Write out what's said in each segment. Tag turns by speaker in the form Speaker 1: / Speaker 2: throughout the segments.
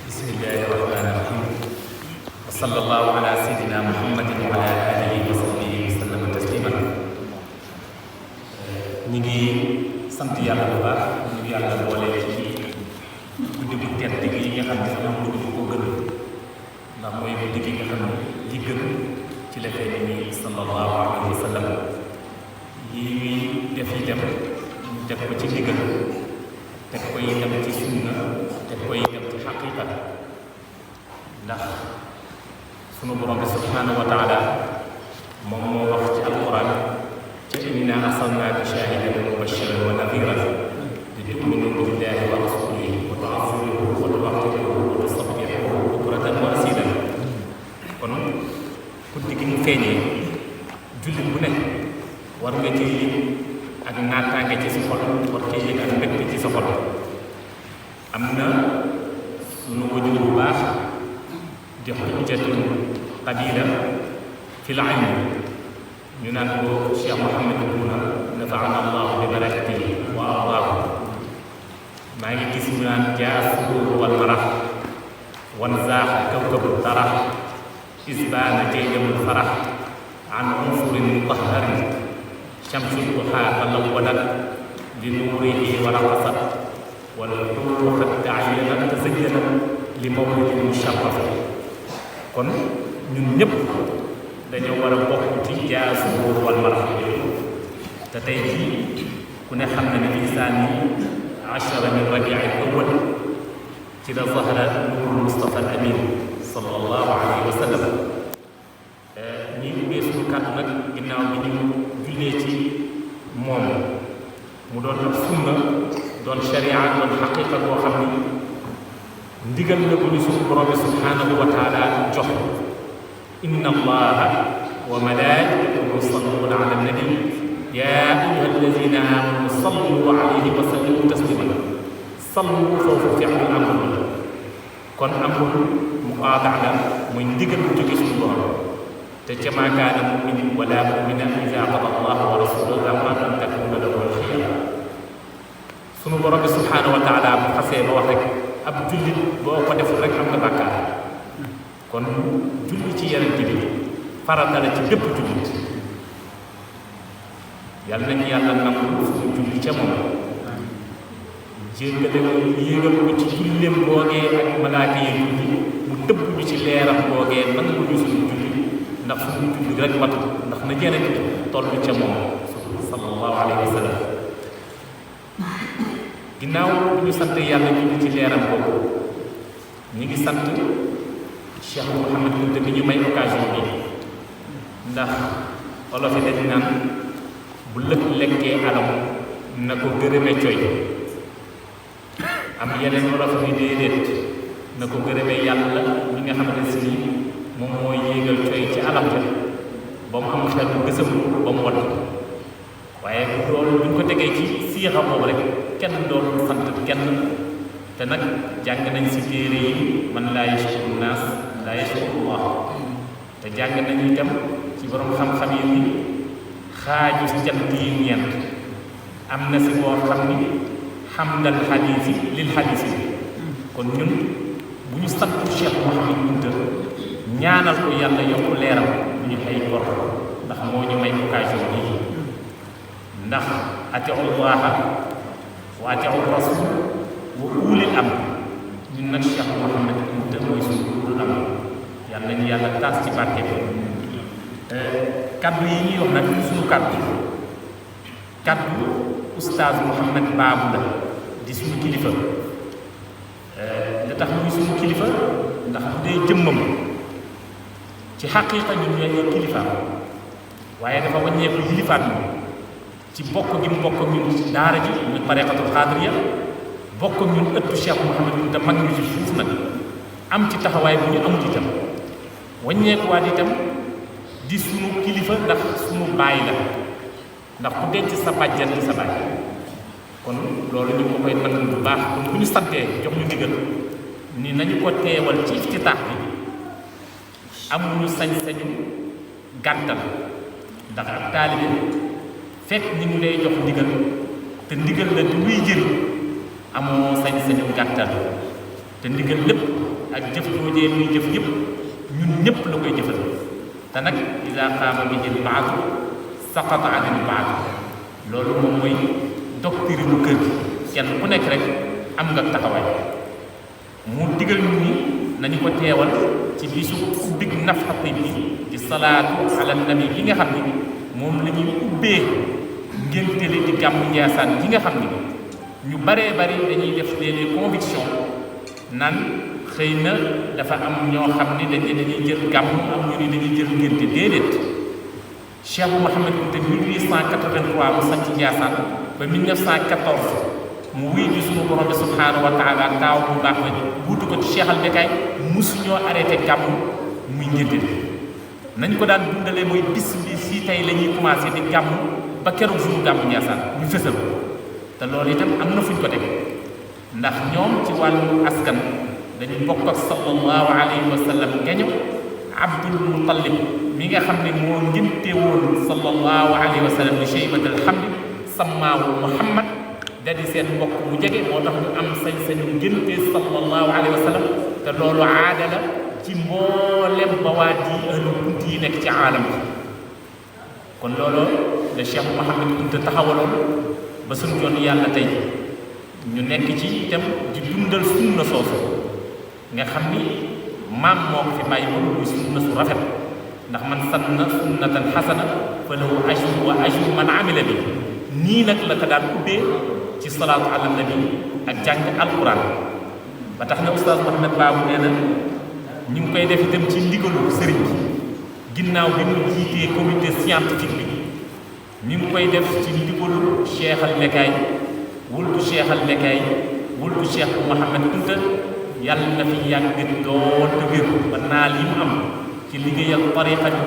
Speaker 1: bismillahi rahmani rahim wa sallallahu ala sayyidina muhammadin wa ala alihi wa sahbihi wa sallama tasliman. ñi ngi sant yàlla bu baax ñu yàlla boole ci guddi bu tedd gi nga xam ne amul guddi ko gën ndax mooy guddi gi nga xam ne li gën ci la fay ni sallallahu alayhi wa sallam yi ñuy def itam ñu teg ko ci ndigal teg ko itam ci sunna teg ko itam ci xaqiqa ndax sunu borom bi subhanahu wa taala moom moo wax ci alquran ca inna arsalnaaka shaahidan wa mubashiran wa nadiran li tu'minu billahi wa rasulihi wa tu'azziruhu wa tuwaqqiruhu wa tusabbihuhu bukratan wa asilan. kon guddi gi mu feeñee jullit bu ne war nga ci yëg ak naataange ci sa xol war ci yëg ak mbégte ci sa xol. am na sunu wajur bu baax di xujjatun qabila fi l ilm ñu naan ko Cheikh Mouhamed Bouna nafaana allahu bi barakatihi wa ardaahu. maa ngi gis ñu naan jaa suruur wal marax wan zaax kawkabu tarax isbaana jaydamul farax an unsurin mutahharin shamsul duhaa talawwadat li nuurihi wa raqasat wal xuruur qad ta'ayyanat tazayyanat li mawlidin musharraf. kon ñun ñëpp dañoo war a bokk ci jaa suruur wal marax te tey jii ku ne xam na ne lisaani ashara min rabiil awwal ci la zahara nuurul Mustafa al Amin sallallahu alayhi wa sallam. ñi ubbee suñu kàddu nag ginnaaw bi ñu jullee ci moom mu doon ab sunna doon sharia doon xaqiqa boo xam ni ndigal la bu ñu suñu borom bi subhanahu wa taala jox. inna allaha wa malaikatahu yusalluna ala nabi ya ayyuha alladina amanu sallu alayhi wa sallimu tasliman. sallu foofu fi'lu amr la kon amul muqaataa la muy ndigal bu jóge suñu borom te ca maa kaana mu'minin wala mu'minatin idaa qadaa allahu wa rasuluhu amran an takuuna lahumul xiyara. suñu borom bi subhanahu wa taala bu xasee ba wax rek ab jullit boo ko deful rek am nga bàkkaar. kon julli ci Yonent bi farata la ci bépp jullit. yàlla nañu yàlla nangu suñu julli ca moom jéggale ko yéegal ko ci julleem boogee ak malaaka yi julli mu tëbb ñu ci leeram boogee nangu ñu suñu julli ndax suñu julli rek matu ndax na Yonent bi toll ca moom sallallahu alayhi wa sallam. ginnaaw bi ñu sant yàlla julli ci leeram boobu ñu ngi sant Cheikh Mouhamed Kounta bi ñu may occasion bi ndax olof yi dañ naan bu lëkk lekkee alam na ko gërëme coy. am yeneen olof yi déedéet na ko gërëme yàlla ñi nga xamante ne si moom mooy yéegal coy ci alam ja ba mu am xel bu gësam ba mu watt. waaye loolu bu ñu ko tegee ci siixa boobu rek kenn doon sant kenn te nag jàng nañ si téere yi man laa yashkuru naas laa yashkuru Allah te jàng nañu itam ci borom xam-xam yi ni xaaju jant yi ñeent am na si boo xam ni xamdal xadiis yi lil xadiis yi. kon ñun bu ñu sant Cheikh Mouhamed Kounta ñaanal ko yàlla yokk leeram bu ñu ay bor ndax moo ñu may occasion bii ndax atiu llaha wa atiu rasul wa ulil amr. ñun nag Cheikh Mouhamed Kounta mooy suñu ulul amr yàlla nañu yàlla taas ci barke bi. kaddu yi ñuy wax nag suñu kaddu oustaz Mouhamed Babou la di suñu kilifa. li tax muy suñu kilifa ndax bu dee jëmmam ci xaqiiqa ñun ñooy ay kilifa waaye dafa wàññeeku kilifaat moom ci bokk gi mu bokk ñun daara ji ñu tariqatul xaadiriya bokk ñun ëttu Cheikh Mouhamed Kounta mag ñu ci suuf nag am ci taxawaay bu ñu amut itam wàññeekuwaat itam di sunu kilifa ndax sunu baay la ndax ku denc sa bàjjan di sa baay. kon loolu ñu ko koy nangu bu baax kon bu ñu santee jox ñu ndigal ni nañu ko teewal ci iftitaax bi amuñu sañ-sañu gàttal ndax ak taalibe fekk ñi ngi lay jox ndigal te ndigal la di luy jëriñ amoo sañ-sañu gàttal te ndigal lépp ak jëf joojee muy jëf yëpp ñun ñëpp la koy jëfal te nag ida qaama bihi l-ba'du saqata anil ba'd loolu moom mooy doctrine kër gi kenn ku nekk rek am nga taxawaay mu digal nit ñi nañu ko teewal ci bisu ubbig nafxati bi ci salaatu ala nabi gi nga xam ni moom la ñuy ubbee ngénte li di gàmmu Njaasaan gi nga xam ni ñu baree bari dañuy def les conviction nan xëy na dafa am ñoo xam ni dañuy jël gàmmu am ñu ni dañuy jël ngénte déedéet Cheikh Mouhamed Kounta 1883 mu sanc Njaasaan ba 1914 mu wuy ji suñu borom bi subhaanahu wa taala taaw bu baax ba wuutu ko ci Cheikh al Bekaay musu ñoo arrêté gàmmu muy ngénte bi nañ ko daan dundalee mooy bis bi si tey la ñuy commencé di gàmmu ba keroog suñu gàmmu Njaasaan ñu fësal te loolu itam am na fuñ ko teg ndax ñoom ci wàllu askan dañu bokk ak sallallahu alayhi wa sallam gaño Abdul Muttalib mi nga xam ne moo ngénte woon sallallahu alayhi wa sallam li shaybatal hamdi sammaahu Muhammad da di seen mbokk bu jege moo tax ñu am sañ-sañu ngénte sallallahu alayhi wa sallam te loolu aada la ci mboolem bawaat yi ahlu Kunti yi nekk ci aalam bi kon loolu la Cheikh Mouhamed Kounta taxawaloon ba suñu yoon yàlla tey ñu nekk ci itam di dundal sunna soosu nga xam ni maam moo ko fi bàyyi moom muy sunna su rafet ndax man sanna sunnatan xasana fa lahu ajru wa ajru man amila bi nii nag la ko daan ubbee ci salaatu ala nabi ak jàng alquran ba tax na oustaz Mouhamed Babou nee na ñu ngi koy def itam ci ndigalu sëriñ bi ginnaaw bi mu jiitee comité scientifique bi ñu ngi koy def ci ndigalu Cheikh al Bekaay wultu Cheikh al Bekaay wultu Cheikh Mouhamed Kounta yàlla na fi yàgg doon te wér ba naal yi mu am ci liggéeyal tariqa bi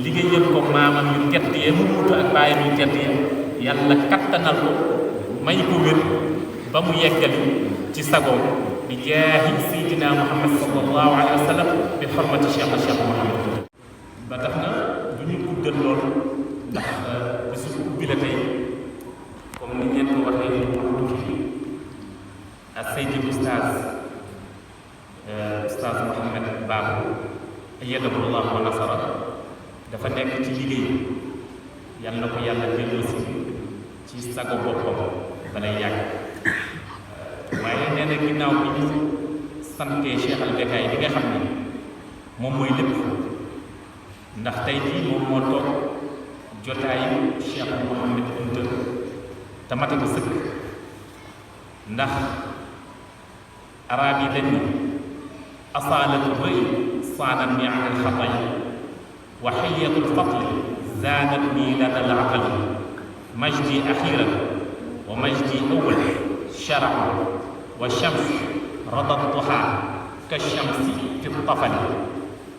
Speaker 1: liggéeyal ko maamam yu tedd yee mu wutu ak bàyyam yu tedd yee yàlla kattanal ko may ko wér ba mu yeggali ci sagoom bi jaahi Seydina Muhammad sallallahu alayhi wa sallam bi xormati Cheikh Mouhamed Kounta ba tax na du ñu guddal loolu ndax bisu ubbi la tey comme ni ngeen ko waxee tukki ak Seydi Oustaz Mouhamed Babou ayyadahu Allah wa nasara dafa nekk ci liggéey yal na ko yàlla delloosi ci sago boppam balay yàgg waaye nee na ginnaaw bi ñu santee Cheikh al Bekaay bi nga xam ne moom mooy lépp ndax tey jii moom moo toog jotaayu Cheikh Mouhamed Kounta te mate ko sëkk ndax araab yi dañ asaalatu rëy saanat ni an alxatay wa xiyatu lfadli zaanat ni lada alaqal majdi axiran wa majdi awal sharacu wa shams rada duha ka shamsi fi tafali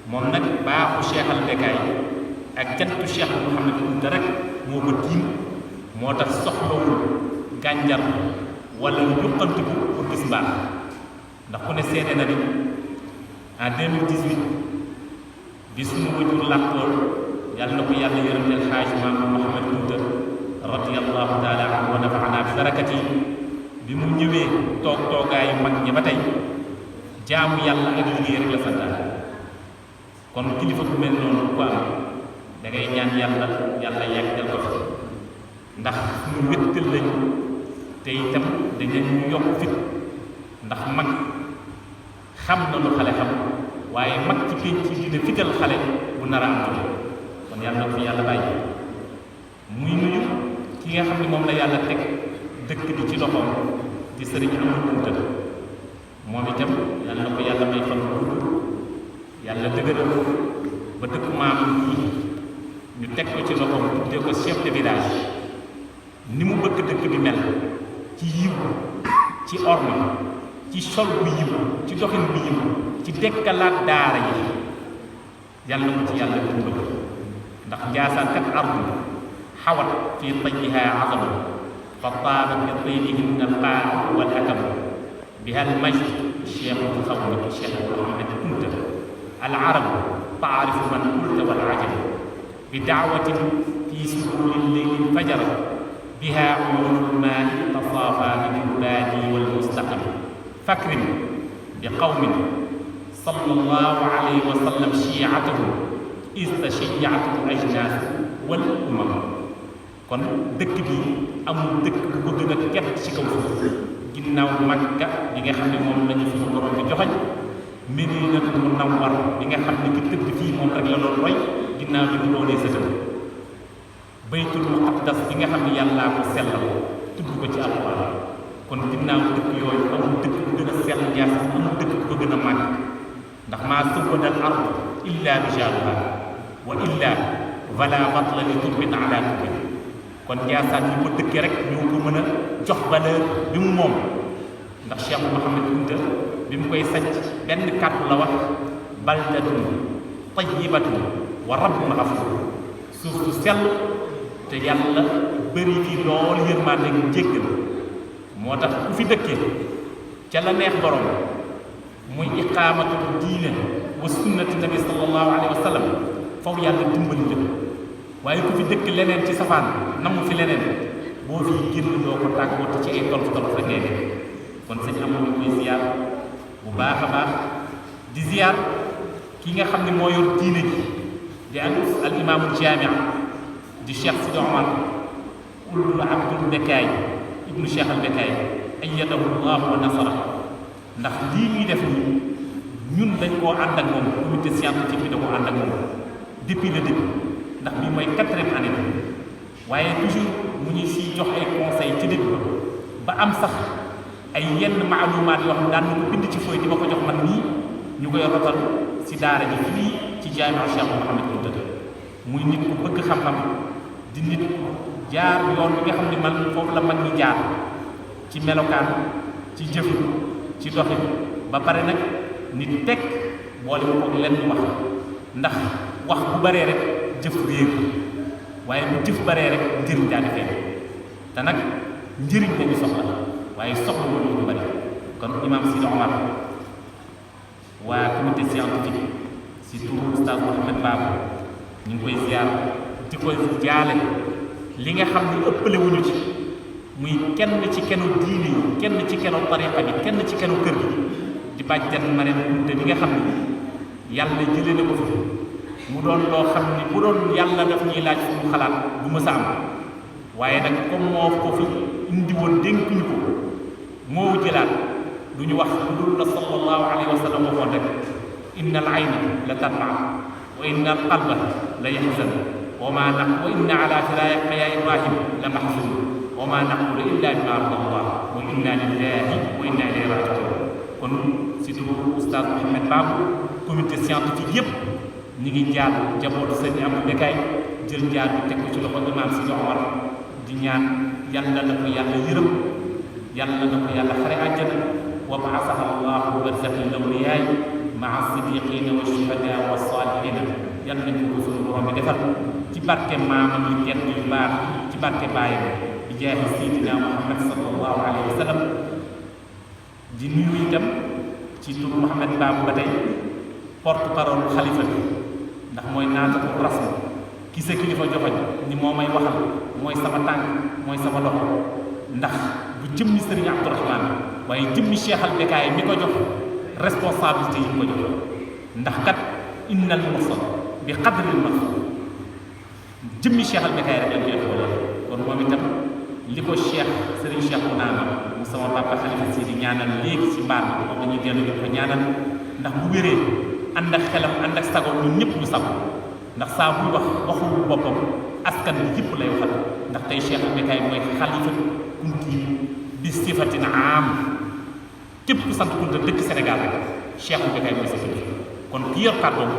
Speaker 1: moom nag baaxu Cheikh al Bekaay ak jantu Cheikh Mouhamed Kounta rek moo ko tiim moo tax soxlawul gànjar wala yuqantiku pour gis mbaax ndax ku ne seede na ni en 2018 bi suñu wajur làqool yàlla na ko yàlla yërëmteel xaaj maam Mouhamed Kounta radiyallahu taala anhu wa nafaana bi barakati bi mu ñëwee toog toogaayu mag ñi ba tey jaamu yàlla ak liggéey rek la santaane kon kilifa bu mel noonu ko am da ngay ñaan yàlla yàggal ko fi ndax suñu wéttal lañu te itam dañu yokk fit ndax mag xam na lu xale xam waaye mag ci pénc ci dina fital xale bu nar a am jot kon yàlla na ko fi yàlla bàyyi muy nuyu ki nga xam ne moom la yàlla teg dëkk bi ci loxoom di sëriñ Amadou Kounta moom itam yàlla na ko yàlla may fan gudd yàlla dëgëral ba dëkk maam yi ñu teg ko ci loxoom tuddee ko chef de village ni mu bëgg dëkk bi mel ci yiw ci orma ci sol bu yiw ci doxin bu yiw ci dekkalaat daara yi yàlla na ko ci yàlla dimbali ndax Njaasaan kat ardu xawat fii tayyiha azama fa taabat bi tayyihinna al-qaa wal hakam biha al-majd cheikh xawmi Cheikh Mouhamed Kounta al-arab taarifu man qulta wal ajam bi daawatin fi suhuli lleyli fajara biha uyuunu l-maa'i tasaafa min al-baadi wal mustaqim fakrim bi qawmin sallallahu alayhi wa sallam shi'atuhu is tashayyaatu ajnaas wal umam. kon dëkk bi amul dëkk bu ko gën a tedd ci kaw suuf ginnaaw Makka bi nga xam ne moom lañu suñu borom bi joxoñ Madinatul Munawwara bi nga xam ne ki tëdd fii moom rek la doon roy ginnaaw bi mu doonee sëtam Baytul Muqaddas bi nga xam ne yàllaa ko sellal tudd ko ci alquran. kon ginnaaw dëkk yooyu amul dëkk bu gën a sell Njaasaan amul dëkk bu ko gën a màgg ndax maa sawwada al ard illa rijaaluha wa illa fala fadla li turbin ala turbin. kon Njaasaan ñi ko dëkkee rek ñoo ko mën a jox valeur bi mu moom ndax Cheikh Mouhamed Kounta bi mu koy sanc benn kàddu la wax baldatun tayyibatun wa rabbun ghafuur suuf su sell te yàlla bëri fi lool yërmande ak njéggal. moo tax ku fi dëkkee ca la neex borom muy iqaamatul diine wa sunnati nabi sallallahu alayhi wa sallam faw yàlla dimbali la waaye ku fi dëkk leneen ci safaan namu fi leneen boo fi génn doo ko tàggooti ci ay tolof tolof rek ngay def. kon sëñ amoon koy ziar bu baax a baax di ziar ki nga xam ne moo yor diine ji di al imaamul jaamia di Cheikh Sidi Omar Ould Abdoul Bekkaay ibnu Cheikh al Bekkaay ayyadahu llahu wa nasara. ndax lii ñuy def nii ñun dañ koo ànd ak moom comité scientifique bi da koo ànd ak moom depuis le début ndax bii mooy 4e année bi waaye toujours mu ñuy siy jox ay conseils ci début ba am sax ay yenn maalumaat yoo xam daan na ko bind ci fooy di ma ko jox man nii ñu koy rotal si daara ji fii ci jaamiu Cheikh Mouhamed Kounta. muy nit ku bëgg xam-xam di nit ku jaar yoon bi nga xam ne man foofu la mag ñi jaar ci melokaan ci jëfin ci doxin ba pare nag nit teg boole mu koog lenn wax ndax wax bu baree rek jëf réer waaye bu jëf baree rek njëriñ daal di feeñ te nag njëriñ lañu soxla waaye soxla woon ñu bari. kon imam Sidi Omar waa comité scientifique si turu oustaz Mouhamed Babou ñu ngi koy ziar di koy jaale li nga xam ne ëppale wuñu ci muy kenn ci kenu diine yi kenn ci kenu tariqa bi kenn ci kenu kër gi di bàjjan Mariam Kounta bi nga xam ne yàlla jëlee na ko fi mu doon loo xam ne bu doon yàlla daf ñuy laaj fu mu xalaat du mës a am waaye nag comme moo ko fi indi woon dénkuñu ko moo jëlaat du ñu wax lu dul la sallallahu alayhi wa sallam waxoon rek inna al ayna la tadmaa wa inna al qalba la yaxzan wa inna ala firaaqa ya ibrahim la mahzun wa ma naqulu illa bima arda allah wa inna lillahi wa inna ilayhi rajiun. kon surtout oustaz Mouhamed Babou comité scientifique yëpp ñi ngi jaar jabootu sëñ Abdou Bekkaay jël jaar bi teg ko ci loxo imam Sidi Omar di ñaan yàlla na ko yàlla yërëm yàlla na ko yàlla xare àjjana wa ba'athaha allahu barzaqan lawliyaay maa sidiqina wa shuhada wa salihina yàlla nañ ko suñu borom bi defal ci barke maamam yi tedd yu baax ci barke baayam bi jaahi sayidina Muhammad sallallahu alayhi wa sallam. di nuyu itam ci tur Mouhamed Babou ba tey porte parole xalifa bi ndax mooy naata ko rasm ki sa kilifa joxoñ ni moo may waxal mooy sama tànk mooy sama loxo ndax bu jëmmi sëriñ Abdourahmane waaye jëmmi Cheikh al Bekkaay mi ko jox responsabilité yi ko jox ndax kat innal mursal bi qadril maqsud jëmmi Cheikh al Bekkaay rek lañ koy xoolal kon moom itam li ko sëriñ Cheikh mu naanam mu sama papa xalifa si di ñaanal léegi ci mbaar bi moom dañuy dellu di ko ñaanal ndax bu wéree ànd ak xelam ànd ak sagom ñun ñëpp ñu sab ndax saa buy wax waxul boppam askan bi yëpp lay waxal ndax tey Cheikh al Bekkaay mooy xalifa kunti bi sifatin am képp ku sant Kunta dëkk Sénégal rek Cheikh al Bekkaay mooy sa kilifa kon ki yor kàddoom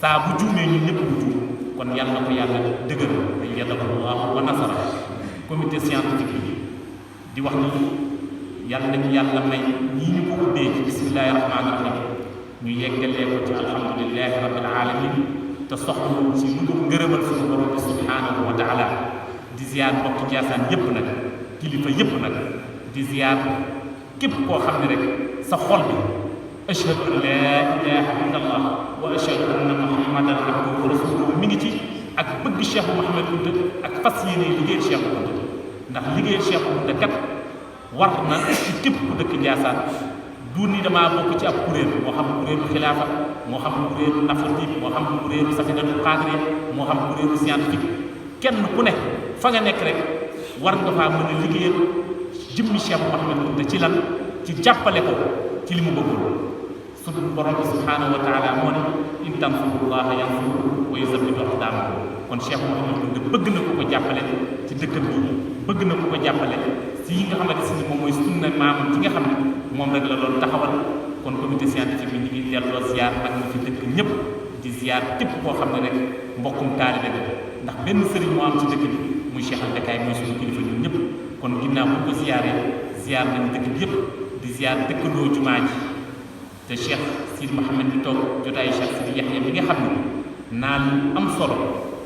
Speaker 1: saa bu juumee ñun ñëpp ñu juum kon yàlla na ko yàlla dëgër ayyadahu Allahu wa nasara. comité scientifique bi di wax ni yàlla nañu yàlla may ñii ñu ko ubbee ci bismillahi rahmaani rahim ñu yeggalee ko ci alhamdulillahi rabbil alamin te soxlu ci lu dul ngërëmal suñu borom bi subhanahu wa taala. di ziar mbokki Njaasaan yépp nag kilifa yépp nag di ziar képp koo xam ne rek sa xol bi ashhadu an laa ilaha illa allah wa ashhadu anna muhammadan abduhu wa rasuluhu mi ngi ci ak bëgg Cheikh Mouhamed Kounta ak fas yéene liggéeyal Cheikh Kounta ndax liggéeyal Cheikh Kounta kat war na ci képp ku dëkk Njaasaan du ni damaa bokk ci ab kuréel moo xam kuréelu xilaafa moo xam kuréelu nafatif moo xam kuréelu safinatul qadriya moo xam kuréelu scientifique kenn ku ne fa nga nekk rek war nga faa mën a liggéeyal jëmmi Cheikh Mouhamed Kounta ci lan ci jàppale ko ci li mu bëggul sunu borom bi subhanahu wa taala moo ne in tansurullaha yansurkum wa yuthabbit aqdamakum kon Cheikh Mouhamed Kounta bëgg na ko jàppale ci dëkkam bi bëgg na ko jàppale si yi nga xamante si moom mooy sunna maamam ci nga xam ne moom rek la doon taxawal kon comité scientifique bi ñu ngi delloo ziar ak ñu fi dëkk ñëpp di ziar képp koo xam ne rek mbokkum taalibe bi ndax benn sëriñ moo am ci dëkk bi muy Cheikh Anta Kaye muy suñu kilifa ñun ñëpp kon ginnaaw bu ko ziaree ziar nañ dëkk bi yëpp di ziar dëkkandoo jumaa ji te Cheikh Sidi Mouhamed mi toog jotaayu Cheikh Sidi Yaxya bi nga xam ne naan am solo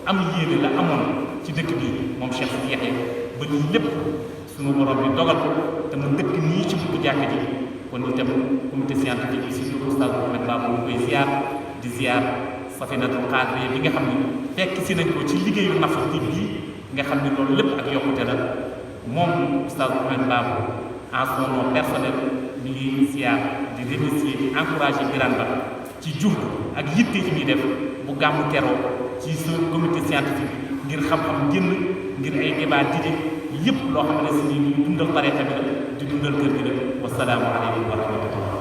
Speaker 1: am yéene la amoon ci dëkk bi moom Cheikh Sidi Yaxya ba lii lépp suñu borom bi dogal ko te mu dëkk nii ci buntu jàkka ji kon itam comité scientifique bi surtout Oustaz Mouhamed Babou mu koy ziar di ziar safinatul qadriya bi nga xam ne fekk si nañ ko ci liggéeyu nafatif bii nga xam ne loolu lépp ak yokkute la moom Oustaz Mouhamed Babou en son nom personnel mi ngi ziar di remercier di encourager Birane Ba ci juhd ak yitte yi muy def bu gàmmu teroo ci sa comité scientifique ngir xam-xam génn ngir ay débat di yëpp loo xam ne si ni dundal tarixa bi la di dundal kër gi la wasalaamu aleykum wa rahmatullah